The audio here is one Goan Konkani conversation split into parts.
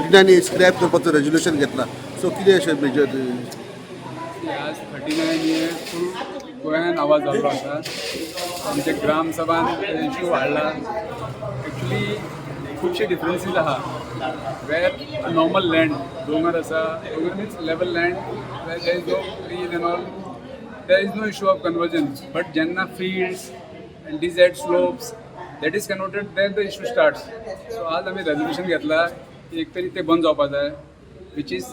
39 ए स्क्रॅप करपाचो रेजोल्युशन घेतला. सो कितें अशें मेजर? आज 39 ए फूल गोंयान आवाज जाल्लो आसा. आमच्या ग्रामसभान इशू वाडला. एक्चुली खुबशे डिफरन्सीस आहा, वेर नॉर्मल लँड, दोंगर आसा, दोंगर means level land where there is no trees and all, there is no issue of conversion, but जेन्ना fields and desert slopes that is converted, then the issue starts. So आज आमी रेजोल्युशन घेतला की एक तरी ते बंद जावपा जाय, which is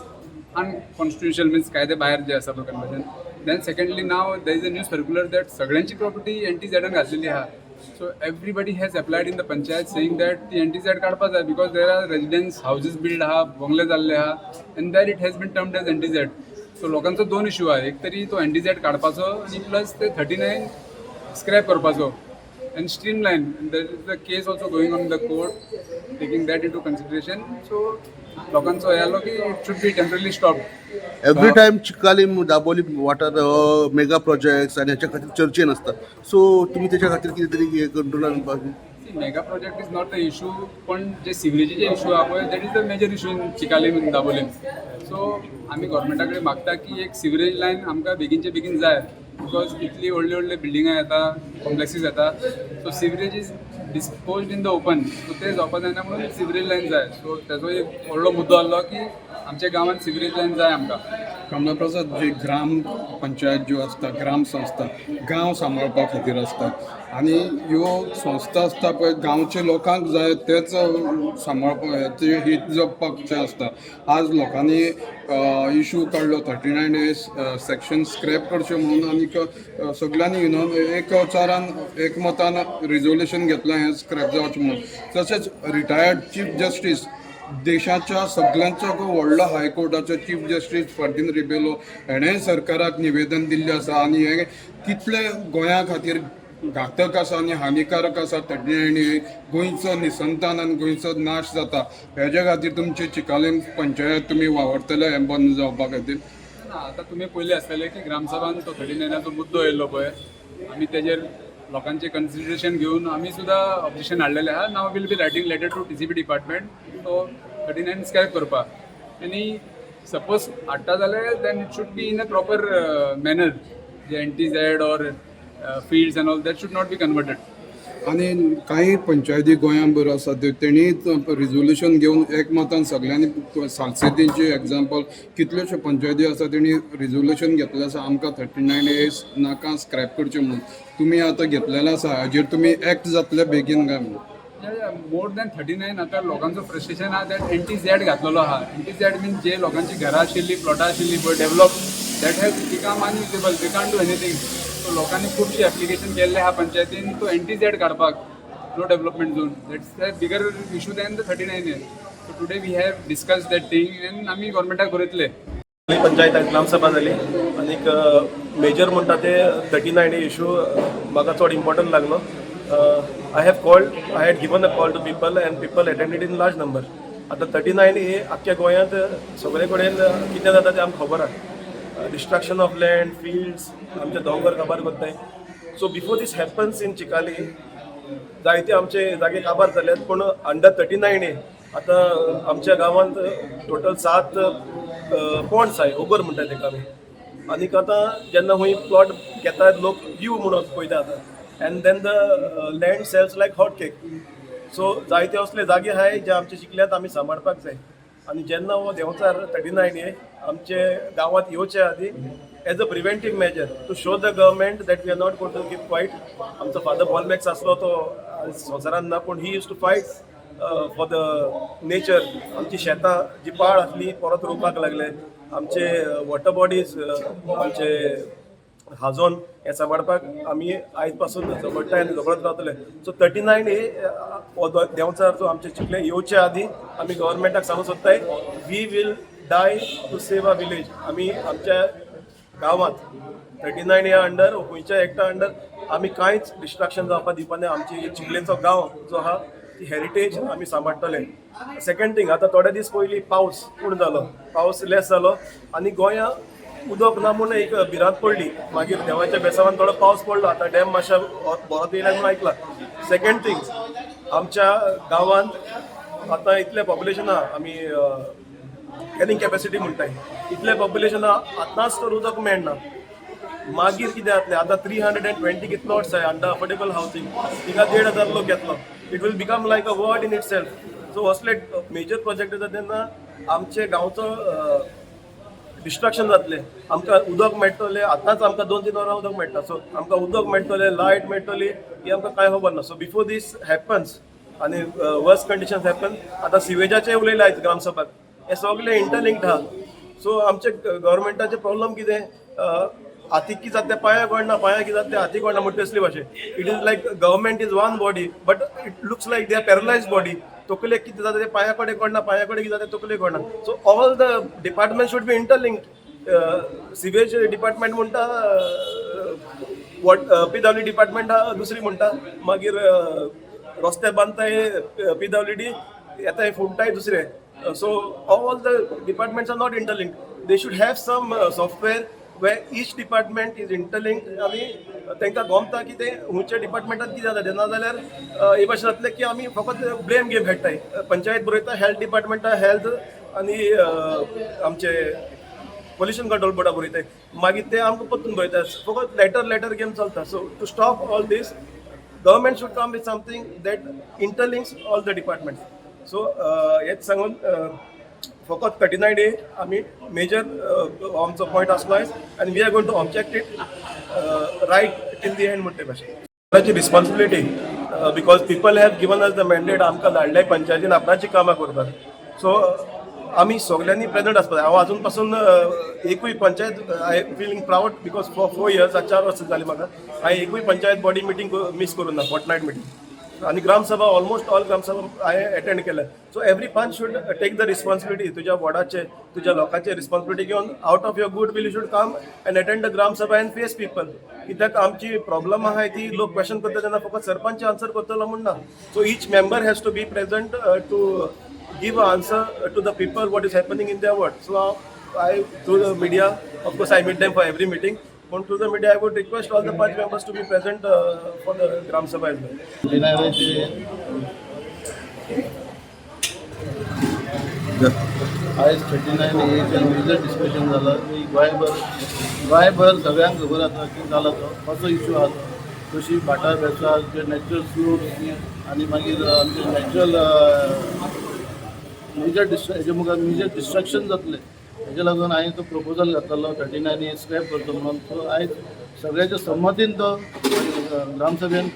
अनकॉन्स्टिट्युशनल, मिन्स कायदे भायर जे आसा तो conversion. Then secondly, now there is a new circular that सगळ्यांची प्रॉपर्टी एन टी झॅडान घातलेली आहा. So everybody has applied in the panchayat saying that ती एन टी झॅड काडपा जाय, because there are residence houses build आहा, बंगले जाल्ले आहा, and there it has been termed as NTZ. So लोकांचो दोन इशू आहा, एक तरी तो एन टी झॅड काडपाचो आनी प्लस ते 39 स्क्रॅप करपाचो and streamline. And there is a case also going on in the court, taking that into consideration. So लोकांचो हे आलो की it should be temporarily stop. Every time Chicalim, Dabolim वाठार मेगा प्रोजेक्ट्स आनी ह्याच्या खातीर चर्चेन आसता. सो तुमी तेच्या खातीर कितें तरी कंट्रोलान? Mega project is not the issue, पण जे सिवरेजीचे इशू आहा पळय, that is the major issue in Chicalim in Dabolim. So आमी गव्हर्मेंटा कडेन मागता की एक सिवरेज लायन आमकां बेगीनचे बेगीन जाय, because इतली व्हडली व्हडली बिल्डिंगां येता, कॉम्प्लेक्सीस येता, so sewerage is disposed in the open. So ते जावपा जायना म्हणून सिवरेज लायन जाय. सो तेजो एक व्हडलो मुद्दो आहलो की आमच्या गांवांत सिवरेज लायन जाय आमकां. कमलाप्रसाद, जी ग्राम पंचायत ज्यो आसता, ग्राम संस्था गांव सांबाळपा खातीर आसता आनी ह्यो संस्था आसता पळय, गांवचे लोकांक जाय तेच सांबाळपा, हित जपपाचें आसता. आज लोकांनी इशू काडलो 39 ए सेक्शन स्क्रॅप करचें म्हणून आनीक सगळ्यांनी एकचारान, एकमतान रिजोल्युशन घेतलां हें स्क्रॅप जावचें म्हणून. तशेंच रिटायर्ड चीफ जस्टीस, देशाच्या सगळ्यांचो व्हडलो हायकोर्टाचो चीफ जस्टीस फर्दीन रिबेलो हेणें सरकाराक निवेदन दिल्लें आसा आनी हें कितलें गोंया खातीर घातक आसा आनी हानिकारक आसा 39 ए, गोंयचो निसंतान आनी गोंयचो नाश जाता, हेज्या खातीर तुमची चिकालीम पंचायत तुमी वावरतले हें बंद जावपा खातीर? ना, आतां तुमी पयलें आसतलें की ग्रामसभान तो 39 नाचो मुद्दो येयल्लो पळय, आमी तेजेर लोकांचें कन्सिडरेशन घेवन आमी सुद्दां ऑब्जेक्शन हाडलेलें आहा. Now we'll be writing letter to TCP department तो 39 स्क्रॅप करपाक, आनी सपोज हाडटा जाल्यार then it should be in a proper manner, J NTZ or fields and all that should not be converted. आनी कांय पंचायती गोंयांत आसा त्यो तेणी रिजोल्युशन घेवन एकमतान सगळ्यांनी, सालसेतींची एग्जाम्पल, कितल्योश्यो पंचायती आसा तेणी रिजोल्युशन घेतलें आसा, आमकां 39 ए नाका, स्क्रॅप करचें म्हणून. तुमी आतां घेतलेलें आसा, हाजेर तुमी एक्ट जातले बेगीन काय म्हणून? मोर दॅन 39, आतां लोकांचो फ्रस्ट्रेशन आहा that N T Z घातलेलो आहा. एन टी झॅड मिन्स जे लोकांची घरां आशिल्लीं, प्लॉटां आशिल्लीं पळय develop, that has become unusable, they can't do anything. So लोकांनी खुबशे एप्लिकेशन केल्ले आहा पंचायतीन तो एन टी झॅड काडपाक, no development zone. That's a bigger issue than the 39A. So today we have discuss that thing and आमी गव्हर्मेंटाक बरयतले. पंचायत ग्रामसभा जाली आनीक मेजर म्हणटा ते 39 इशू म्हाका चड इम्पॉर्टंट लागलो. I have called, I had given a call to people and people attended in large number. आतां 39 ए आख्ख्या गोंयांत सगळे कडेन कितें जाता तें आमकां खबर आहा. डिस्ट्रक्शन ऑफ लँड, फिल्ड्स, आमचे दोंगर काबार करताय. So before this happens in Chicalim, जायते आमचे जागे काबार जाल्यात, पूण अंडर 39 ए आतां आमच्या गांवांत टोटल सात पॉन्ड्स आहाय, ओगर म्हणटा तेका आमी. आनीक आतां जेन्ना खंय प्लॉट घेतात लोक, व्यू म्हणून पळयता आतां, and then the land sells like hot cake. So जायते असले जागे आहाय जे आमचे चिखल्यांत आमी सांबाळपाक जाय आनी जेन्ना हो देंवचार 39 ए आमचे गांवांत येवचे आदी, as a preventive measure to show the government that we are not going to keep quiet. आमचो फादर बॉलमॅक्स आसलो, तो आज संवसारांत ना, पूण he used to fight for the nature. आमची शेतां जी पाळ आसली परत रोवपाक लागले, आमचे वॉटर बॉडीज, आमचे हाजोन हें सांबाळपाक आमी आयज पासून झगडटा आनी झगडत रावतले. सो 39 ए हो देंवचार जो आमचे चिखले येवचे आदी आमी गव्हर्मेंटाक सांगूंक सोदताय, we will die to save our village. आमी आमच्या गांवांत 39 ह्या अंडर, खंयच्या एक्टा अंडर आमी कांयच डिस्ट्रक्शन जावपाक दिवपा ना. आमची चिखलेचो गांव जो आहा, ती हेरिटेज आमी सांबाळटले. सेकंड थिंग, आतां थोडे दीस पयलीं पावस उण जालो, पावस लेस जालो आनी गोंया उदक ना म्हूण एक भिरांत पडली. मागीर देवाच्या बेसावान थोडो पावस पडलो, आतां डॅम मातशा भरत येयला म्हणून आयकलां. सेकंड थिंग, आमच्या गांवांत आतां इतलें पॉप्युलेशन आहा, आमी कॅरिंग कॅपॅसिटी म्हणटाय, इतलें पॉप्युलेशन आहा, आतांच तर उदक मेळना, मागीर कितें जातलें? आतां 320 कितलो प्लॉट्स आहाय अंडर अफोर्डेबल हावसिंग, थिंगा 1500 लोक येतलो. It will become like a ward in itself. So असले मेजर प्रोजेक्ट येता तेन्ना आमचे गांवचो डिस्ट्रक्शन जातलें. आमकां उदक मेळटलें? आतांच आमकां 2-3 वरां उदक मेळटा. सो आमकां उदक मेळटलें, लायट मेळटली, ही आमकां कांय खबर ना. सो बिफोर these happens आनी वर्स कंडिशन्स हॅपन, आतां सिवेजाचें उलयलें आयज ग्रामसभाक, हे सगळे इंटरलिंक्ड आहा. सो आमचे गव्हर्मेंटाचे प्रॉब्लम कितें, हातीक कितें जाता तें पांयाक पडना, पांयाक कितें जाता तें हातीक पडना म्हणटा तसली भाशेन. It is like government is one body, but it looks like they are paralyzed body. तकलेक कितें जाता तें पांया कडेन कळना, पांया कडेन कितें जाता तें तकलेक कळना. So all the department should be interlinked. Sewage department म्हणटा, what PWD department दुसरी म्हणटा, मागीर रस्ते बांदताय पीडब्ल्यूडी, येताय फोडटाय दुसरे. So all the departments are not interlinked. They should have some software where each department is interlinked आनी तांकां गोमता की ते खंयच्या डिपार्टमेंटात कितें जाता तें. नाजाल्यार हे भाशेन जातलें की आमी फकत ब्लेम गेम खेळटाय. पंचायत बरयता, हेल्थ डिपार्टमेंटा हेल्थ आनी आमचे पोल्युशन कंट्रोल बोर्डा बरयताय, मागीर ते आमकां परतून बरयता. फकत लेटर लेटर गेम चलता. So to stop all this, government should come with something that interlinks all the departments. So हेच सांगून, फकत 39A आमी मेजर आमचो पॉयंट आसलो आयज आनी we are going to object it right till the end म्हणटे भाशेन. ताची responsibility, because people have given us the mandate, आमकां धाडले पंचायतीन आपणाची कामां करपाक. सो आमी सगल्यांनी प्रेजंट आसपाक जाय. हांव अजून पासून एकूय panchayat, I feeling proud because for 4 years, 4 वर्सां जालीं म्हाका, हांवें एकूय पंचायत बॉडी मिटींग मीस करूं ना, फोर्टनायट मिटींग आनी ग्रामसभा, ऑलमोस्ट ऑल ग्रामसभा हांवें एटेंड केल्या. So every panch should take the responsibility. तुज्या वॉर्डाचे, तुज्या लोकांचे रिस्पॉन्सिबिलिटी घेवन, out of your good will you should come and attend the Gram Sabha and face people. कित्याक आमची प्रॉब्लम आहाय ती लोक क्वेश्चन करता तेन्ना फकत सरपंच आन्सर करतलो म्हूण ना. So each member has to be present to give an answer to the people what is happening in their ward. So I, through the media, of course, I meet them for every meeting. But through the media, I would request all the Panch members to be present for the Gram Sabha as well. 39चे आयज 39Aचेर मेजर डिस्कशन जालां की गोंयभर गोंयभर सगळ्यांक खबर आसा की जाला तो कसो इशू आहा तो, कशी भाटां बेसां जे नॅचरल स्लोप्स आनी मागीर आमचे नॅचरल मेजर डिस्ट्र हेजे मुखार मेजर डिस्ट्रक्शन जातलें. हेजे लागून हांवें तो प्रपोजल घातलेलो 39A scrap करचो म्हणून. सो आयज सगळ्याच्या संमतीन तो ग्रामसभेन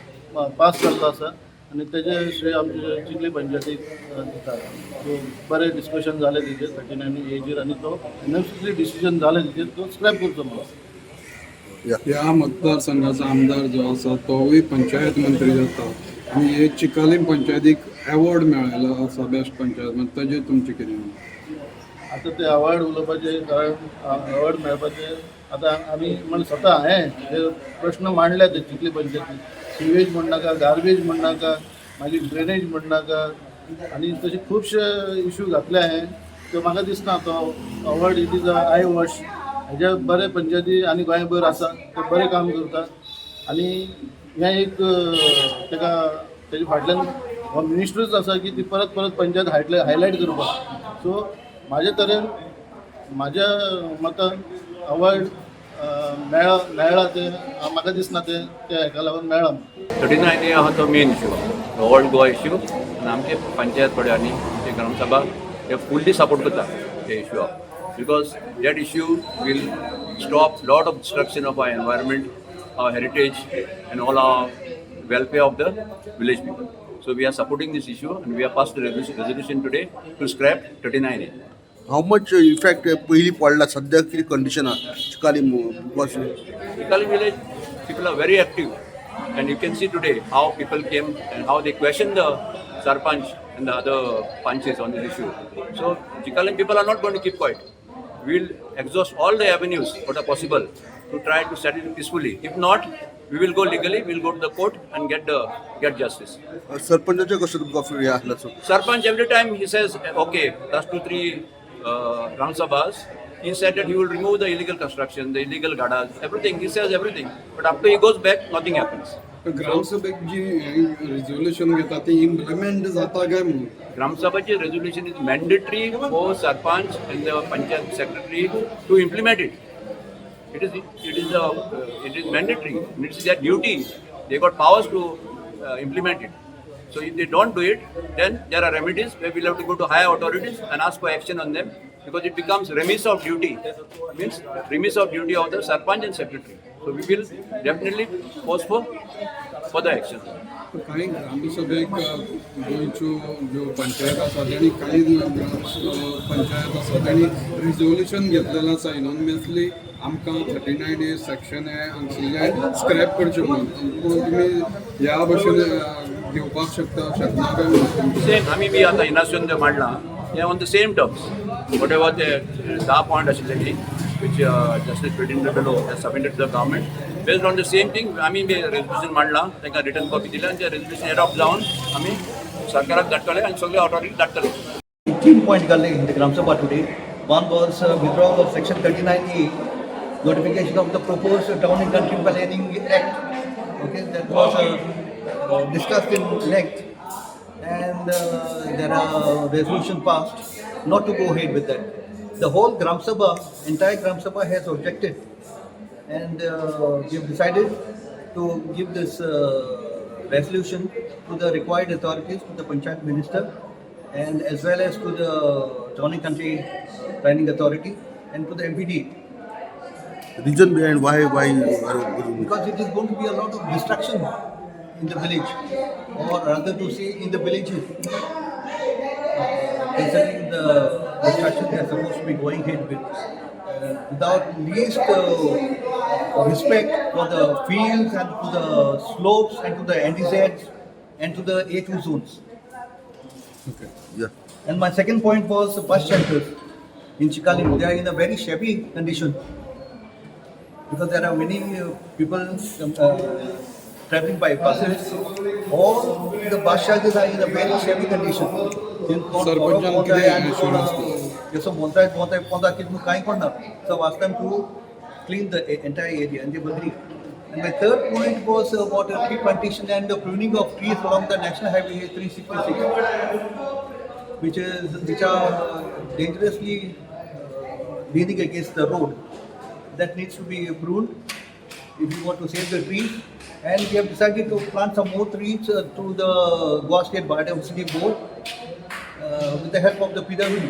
पास जाल्लो आसा आनी तेजे श्रेय आमचे चिखली पंचायतीक दिता. सो बरें डिस्कशन जालें तेजेर, 39Aचेर, आनी तो नेसेसरी डिसिजन जालें तेजेर, तो स्क्रॅप करचो म्हणून. ह्या मतदारसंघाचा आमदार जो आसा तोवूय पंचायत मंत्री जाता आनी हे चिकालीम पंचायतीक एवॉर्ड मेळ्ळेलो आसा बेस्ट पंचायत म्हणजे, ताजेर तुमचें कितें म्हणणें? आतां ते अवॉर्ड उलोवपाचें कारण, अवॉर्ड मेळपाचें आतां आमी म्हणजे स्वता हांवें हे प्रश्न मांडले ते चिखली पंचायतीन, सिवेज म्हणनाका, गार्बेज म्हणनाका, मागीर ड्रेनेज म्हणनाका आनी तशे खुबशे इशू घातले हांवें. त्यो म्हाका दिसना तो award, it is a eye wash. हेजे बरे पंचायती आनी गोंयभर आसा, ते बरें काम करता आनी हें एक ताका तेजे फाटल्यान हो मिनिस्टरूच आसा की ती परत परत पंचायत हायलायट करपाक. सो म्हाजे तरेन, म्हाज्या मतान अवॉर्ड मेळ्ळा मेळ्ळा तें म्हाका दिसना तें त्या हेका लागून मेळ्ळा. 39A आहा तो main issue, all Goa issue, आनी आमचे पंचायत फुडारी, आमचे ग्रामसभा हे फुल्ली सपोर्ट करता ते इश्यूआक, because that issue will stop lot of destruction of our environment, our heritage and all our welfare of the village people. So we are supporting this issue and we have passed the resolution today to scrap 39A. How much effect पयलीं पडला, सद्याक कितें कंडिशन आहा Chicalim because Chicalim village people are very active and you can see today how people came and how they questioned the sarpanch and the other panches on this issue. So Chicalim people are not going to keep quiet. We'll exhaust all the avenues what are possible to try to settle it peacefully. If not, we will go legally, we'll go to the court and get justice. सरपंचाचें कसो तुमकां हें आसलो so? Sarpanch every time he says, okay, last two, three Gram Sabhas, he said that he will remove the illegal construction, the illegal gadas, everything. He says everything. But after he goes back, nothing happens. ग्रामसभेक जी रेजोल्युशन घेता ती इम्प्लिमेंट जाता काय म्हणून? ग्रामसभाचे resolution is mandatory for sarpanch and the panchayat secretary to implement it. It is mandatory. It's their duty. They got powers to implement it. So if they don't do it, then there are remedies where we'll have to go to higher authorities and ask for action on them, because it becomes remiss of duty, means remiss of duty of the sarpanch and secretary. So we will definitely force for further action. कांय ग्रामसभेक गोंयच्यो ज्यो पंचायत आसा तेणी, कांय ग्राम पंचायत आसा तेणी रिजोल्युशन घेतलेलें आसा युनानिमसली आमकां 39A section हें हांगसरलें स्क्रॅप करचें म्हणून. पूण तुमी ह्या भशेन घेवपाक शकता शकना काय म्हणून? सेम आमी बी आतां इनासून जें मांडलां तें on the same terms, whatever ते 10 पॉयंट आशिल्ले न्ही, which Justice Ferdinand Rebelo has submitted the government, based on the same thing आमी बी रेजोल्युशन मांडलां, तांकां रिटर्न कॉपी दिल्या आनी तें रेजोल्युशन एडॉप्ट जावन आमी सरकाराक धाडटले आनी सगळे ऑथॉरिटी धाडटले. तीन पॉइंट काढले in the Gram Sabha today. One was withdrawal of section 39A, notification of the proposed Town and Country Planning Act. Okay, that was discussed in length, and there are resolution passed not to go ahead with that. The whole Gram Sabha, entire Gram Sabha has objected, and we have decided to give this resolution to the required authorities, to the Panchayat Minister, and as well as to the Town and Country Planning Authority and to the MPD. Reason behind why? Because it is going to be a lot of destruction in the village, or rather to say in the villages. Considering the destruction they are supposed to be going ahead with, without least respect for the fields and to the slopes and to the NDZs and to the A2 zones. Okay. Yeah. And my second point was the bus shelters in Chicalim. They are in a very shabby condition because there are many people traveling by buses. All the bus shelters are in a very shabby condition. सरपंचान कितें assurance जसं बोलतायत बोलताय पोंदा कितें कांय कोणना. So ask them to clean the entire area and they agree. And my third point was about the tree plantation and the pruning of trees along the National Highway 366, which are dangerously leaning against the road. That needs to be pruned if you want to save the trees. And we have decided to plant some more trees through the Goa State Biodiversity Board with the help of the PWD.